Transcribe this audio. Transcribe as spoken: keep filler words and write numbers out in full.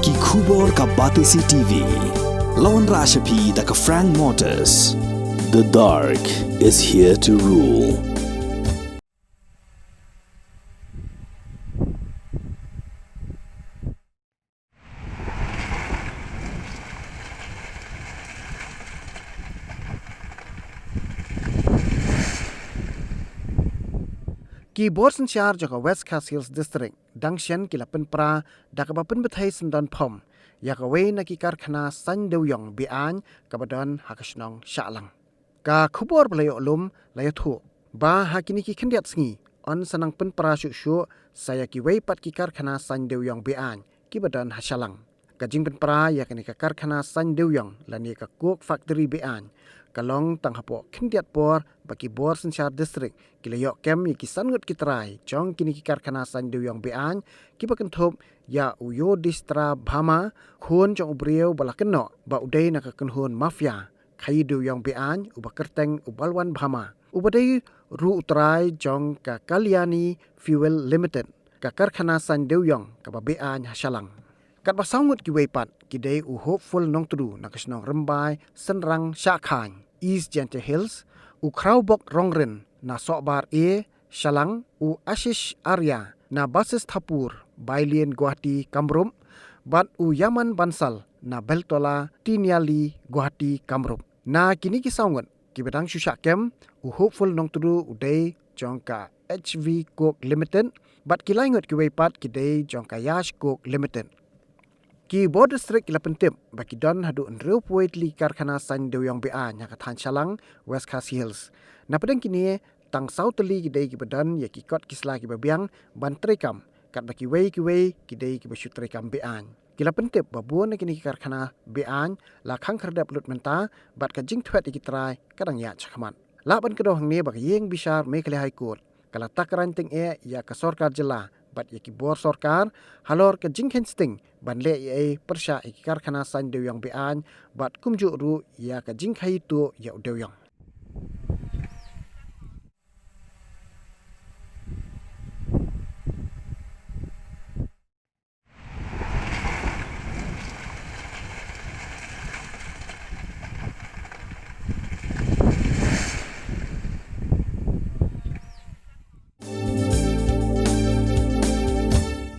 Ki khubor ka Batesi T V. La wanrah sha phi da ka Frank Motors. The dark is here to rule. Ki bor synshar jong ka West Khasi Hills District dang shen ki la pynpra da kaba pynbthei syndon phom ïa kawei na ki karkhana saiñ dewïong be-aiñ kaba don ha ka shnong Shahlang. Ka khubor ba la ïoh lum la ïathuh ba ha kine ki khyndiat sngi yn sa nang pynpra shuh shuh sa ïa kiwei pat ki karkhana saiñ dewïong be-aiñ kiba don ha Shahlang. Ka jingpynpra ïa kane ka karkhana saiñ dewïong lane ka Coke Factory be-aiñ ka long tang hapoh khyndiat por ba ki bor synshar district ki la ïoh kem ïa ki san ngut ki trai jong kine ki karkhana saiñ dewïong be-aiñ kiba kynthup ïa u Yudhishthira Bhama, khun jong u briew ba la kynnoh ba u dei na ka kynhun mafia khaïi dewïong be-aiñ uba kyrteng u Balwan Bhama, uba dei ruh u trai jong ka Kalyani Fuel Limited, ka karkhana saiñ dewïong kaba be-aiñ ha Shahlang. Katba saw ngut kiwei pat ki dei u Hopeful Nongtdu na ka shnong Rymbai Synrang Shahkhaiñ, East Jaintia Hills, u Khrawbok Rongrin na Sohbar A, Shahlang, u Ashish Arya na Basisthapur Bailien Guwahati Kamrup, bad u Yaman Bansal na Beltola Tiniali Guwahati Kamrup. Na kine ki saw ngut kiba dang shu shah kem, u Hopeful Nongtdu u dei jong ka H V Coke Limited, bad ki lai ngut kiwei pat ki dei jong ka Yash Coke Limited. Ki bor district ki la pyntip ba ki don haduh hynriewphew tylli ki karkhana saiñ dewïong be-aiñ ha ka thaiñ Shahlang, West Khasi Hills. Na pdeng kine, tang saw tylli ki dei kiba don ïa ki kot ki sla kiba biang ban treikam, katba kiwei kiwei ki dei kiba shu treikam be-aiñ. Ki la pyntip ba bun na kine ki karkhana be-aiñ la khang khyrdep lut mynta, bad ka jingthwet ïa ki trai ka dang ïaid shakhmat. Lah ban kdew hangne ba ka ïing bishar Meghalaya High Court ka la takraiñ tyngeh ïa ka sorkar jylla bad ïa ki bor sorkar halor ka jingkheiñ sting ban leh ei ei pyrshah ïa ki karkhana saiñ dewïong be-aiñ bad kumjuh ruh ïa ka jingkhaïi tuh ïa u dewïong.